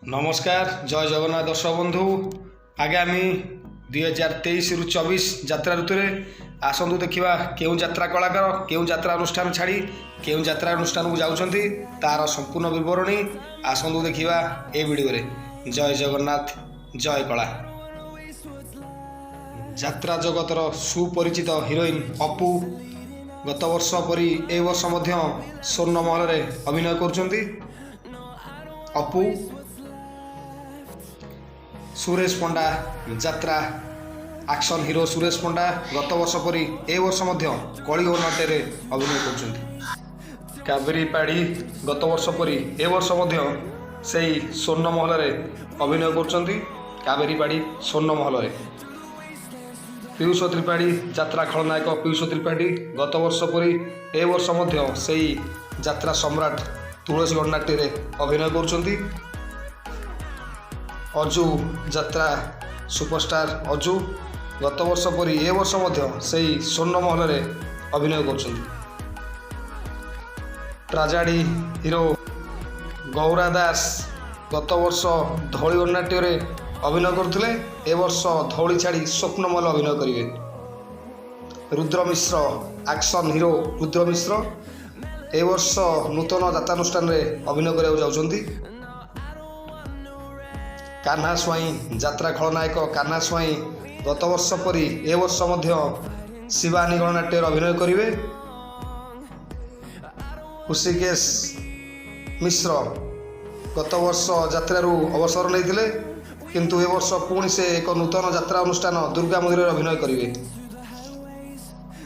ନମସ୍କାର, ଜୟ ଜଗନ୍ନାଥ ଦର୍ଶକ ବନ୍ଧୁ। ଆଗାମୀ 2023ରୁ 24 ଯାତ୍ରା ଋତୁରେ ଆସନ୍ତୁ ଦେଖିବା କେଉଁ ଯାତ୍ରା କଳାକାର କେଉଁ ଯାତ୍ରା ଅନୁଷ୍ଠାନ ଛାଡ଼ି କେଉଁ ଯାତ୍ରା ଅନୁଷ୍ଠାନକୁ ଯାଉଛନ୍ତି, ତାର ସମ୍ପୂର୍ଣ୍ଣ ବିବରଣୀ ଆସନ୍ତୁ ଦେଖିବା ଏ ଭିଡ଼ିଓରେ। ଜୟ ଜଗନ୍ନାଥ, ଜୟ କଳା। ଯାତ୍ରା ଜଗତର ସୁପରିଚିତ ହିରୋଇନ୍ ଅପୁ ଗତ ବର୍ଷ ପରି ଏ ବର୍ଷ ମଧ୍ୟ ସ୍ୱର୍ଣ୍ଣମହଲରେ ଅଭିନୟ କରୁଛନ୍ତି ଅପୁ। ସୁରେଶ ପଣ୍ଡା, ଯାତ୍ରା ଆକ୍ସନ୍ ହିରୋ ସୁରେଶ ପଣ୍ଡା ଗତ ବର୍ଷ ପରି ଏ ବର୍ଷ ମଧ୍ୟ କଳିଙ୍ଗ ନାଟ୍ୟରେ ଅଭିନୟ କରୁଛନ୍ତି। କାବେରୀ ପାଢ଼ୀ ଗତ ବର୍ଷ ପରି ଏ ବର୍ଷ ମଧ୍ୟ ସେଇ ସ୍ୱର୍ଣ୍ଣମହଲରେ ଅଭିନୟ କରୁଛନ୍ତି, କାବେରୀ ପାଢ଼ୀ ସ୍ୱର୍ଣ୍ଣମହଲରେ। ପୀୟୂଷ ତ୍ରିପାଠୀ, ଯାତ୍ରା ଖଳନାୟକ ପୀୟୂଷ ତ୍ରିପାଠୀ ଗତ ବର୍ଷ ପରି ଏ ବର୍ଷ ମଧ୍ୟ ସେଇ ଯାତ୍ରା ସମ୍ରାଟ ତୁଳସୀ ଗଣନାଟ୍ୟରେ ଅଭିନୟ କରୁଛନ୍ତି। ଅଜୁ, ଯାତ୍ରା ସୁପରଷ୍ଟାର ଅଜୁ ଗତ ବର୍ଷ ପରି ଏ ବର୍ଷ ମଧ୍ୟ ସେଇ ସ୍ୱର୍ଣ୍ଣମହଲରେ ଅଭିନୟ କରୁଛନ୍ତି। ଟ୍ରାଜେଡି ହିରୋ ଗୌରା ଦାସ ଗତ ବର୍ଷ ଧଉଳି ଗଣନାଟ୍ୟରେ ଅଭିନୟ କରୁଥିଲେ, ଏ ବର୍ଷ ଧଉଳି ଛାଡ଼ି ସ୍ୱପ୍ନମହଲ ଅଭିନୟ କରିବେ। ରୁଦ୍ର ମିଶ୍ର, ଆକ୍ସନ୍ ହିରୋ ରୁଦ୍ର ମିଶ୍ର ଏ ବର୍ଷ ନୂତନ ଯାତ୍ରାନୁଷ୍ଠାନରେ ଅଭିନୟ କରିବାକୁ ଯାଉଛନ୍ତି। କାହ୍ନା ସ୍ୱାଇଁ, ଯାତ୍ରା ଖଳନାୟକ କାହ୍ନା ସ୍ୱାଇଁ ଗତ ବର୍ଷ ପରି ଏ ବର୍ଷ ମଧ୍ୟ ଶିବାନୀ ଗଣନାଟ୍ୟରେ ଅଭିନୟ କରିବେ। ହୃଷିକେଶ ମିଶ୍ର ଗତ ବର୍ଷ ଯାତ୍ରାରୁ ଅବସର ନେଇଥିଲେ, କିନ୍ତୁ ଏ ବର୍ଷ ପୁଣି ସେ ଏକ ନୂତନ ଯାତ୍ରା ଅନୁଷ୍ଠାନ ଦୁର୍ଗା ମନ୍ଦିରରେ ଅଭିନୟ କରିବେ।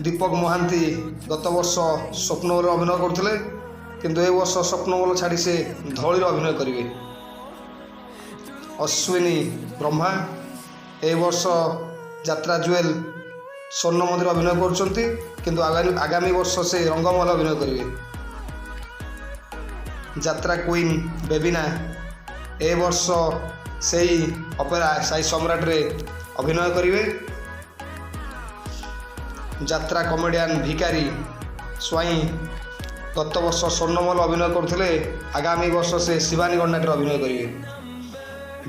ଦୀପକ ମହାନ୍ତି ଗତ ବର୍ଷ ସ୍ୱପ୍ନମହଲରେ ଅଭିନୟ କରୁଥିଲେ, କିନ୍ତୁ ଏ ବର୍ଷ ସ୍ୱପ୍ନମହଲ ଛାଡ଼ି ସେ ଧଉଳିରେ ଅଭିନୟ କରିବେ। ଅଶ୍ୱିନୀ ବ୍ରହ୍ମା ଏ ବର୍ଷ ଯାତ୍ରା ଜୁଏଲ ସ୍ୱର୍ଣ୍ଣ ମନ୍ଦିର ଅଭିନୟ କରୁଛନ୍ତି, କିନ୍ତୁ ଆଗାମୀ ବର୍ଷ ସେ ରଙ୍ଗମହଲ ଅଭିନୟ କରିବେ। ଯାତ୍ରା କୁଇନ୍ ବେବିନା ଏ ବର୍ଷ ସେଇ ଅପେରା ସାଇ ସମ୍ରାଟରେ ଅଭିନୟ କରିବେ। ଯାତ୍ରା କମେଡ଼ିଆନ ଭିକାରୀ ସ୍ୱାଇଁ ଗତ ବର୍ଷ ସ୍ୱର୍ଣ୍ଣମହଲ ଅଭିନୟ କରୁଥିଲେ, ଆଗାମୀ ବର୍ଷ ସେ ଶିବାନୀ ଗଣନାଟ୍ୟରେ ଅଭିନୟ କରିବେ।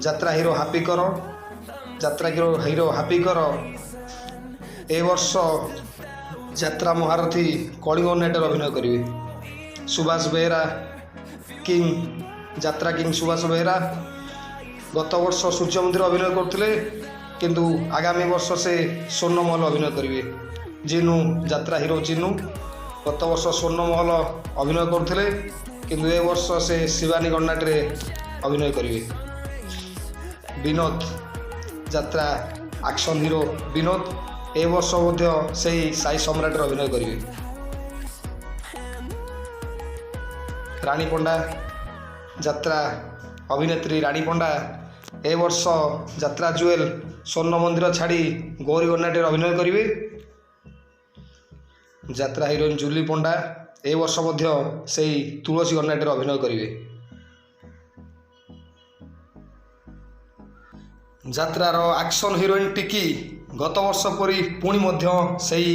ଯାତ୍ରା ହିରୋ ହାପି କର, ଯାତ୍ରା ହିରୋ ହାପି କର ଏ ବର୍ଷ ଯାତ୍ରା ମହାରଥୀ କଳିଙ୍ଗ ନାଟ୍ୟରେ ଅଭିନୟ କରିବେ। ସୁଭାଷ ବେହେରା କିଙ୍ଗ, ଯାତ୍ରା କିଙ୍ଗ ସୁଭାଷ ବେହେରା ଗତ ବର୍ଷ ସୂର୍ଯ୍ୟ ମନ୍ଦିର ଅଭିନୟ କରୁଥିଲେ, କିନ୍ତୁ ଆଗାମୀ ବର୍ଷ ସେ ସ୍ୱର୍ଣ୍ଣମହଲ ଅଭିନୟ କରିବେ। ଜିନୁ, ଯାତ୍ରା ହିରୋ ଜିନୁ ଗତ ବର୍ଷ ସ୍ୱର୍ଣ୍ଣମହଲ ଅଭିନୟ କରୁଥିଲେ, କିନ୍ତୁ ଏ ବର୍ଷ ସେ ଶିବାନୀ ଗଣନାଟ୍ୟରେ ଅଭିନୟ କରିବେ। ବିନୋଦ, ଯାତ୍ରା ଆକ୍ସନ୍ ହିରୋ ବିନୋଦ ଏ ବର୍ଷ ମଧ୍ୟ ସେଇ ସାଇ ସମ୍ରାଟରେ ଅଭିନୟ କରିବେ। ରାଣୀ ପଣ୍ଡା, ଯାତ୍ରା ଅଭିନେତ୍ରୀ ରାଣୀ ପଣ୍ଡା ଏ ବର୍ଷ ଯାତ୍ରା ଜୁଏଲ ସ୍ୱର୍ଣ୍ଣ ମନ୍ଦିର ଛାଡ଼ି ଗୌରୀ ଗଣନାଟ୍ୟରେ ଅଭିନୟ କରିବେ। ଯାତ୍ରା ହିରୋଇନ୍ ଜୁଲି ପଣ୍ଡା ଏ ବର୍ଷ ମଧ୍ୟ ସେଇ ତୁଳସୀ ଗଣନାଟ୍ୟରେ ଅଭିନୟ କରିବେ। ଯାତ୍ରାର ଆକ୍ସନ୍ ହିରୋଇନ୍ ଟିକି ଗତ ବର୍ଷ ପରି ପୁଣି ମଧ୍ୟ ସେଇ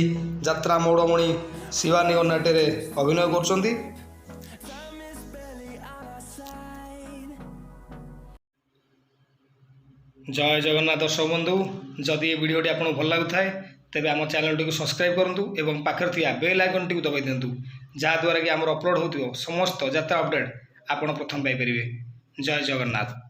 ଯାତ୍ରା ମୌଡ଼ମଣି ଶିବାନୀ ଗଣନାଟ୍ୟରେ ଅଭିନୟ କରୁଛନ୍ତି। ଜୟ ଜଗନ୍ନାଥ ଦର୍ଶକ ବନ୍ଧୁ। ଯଦି ଏ ଭିଡ଼ିଓଟି ଆପଣଙ୍କୁ ଭଲ ଲାଗୁଥାଏ, ତେବେ ଆମ ଚ୍ୟାନେଲଟିକୁ ସବସ୍କ୍ରାଇବ୍ କରନ୍ତୁ ଏବଂ ପାଖରେ ଥିବା ବେଲ୍ ଆଇକନ୍ଟିକୁ ଦବାଇ ଦିଅନ୍ତୁ, ଯାହାଦ୍ୱାରା କି ଆମର ଅପଲୋଡ଼ ହେଉଥିବା ସମସ୍ତ ଯାତ୍ରା ଅପଡ଼େଟ୍ ଆପଣ ପ୍ରଥମେ ପାଇପାରିବେ। ଜୟ ଜଗନ୍ନାଥ।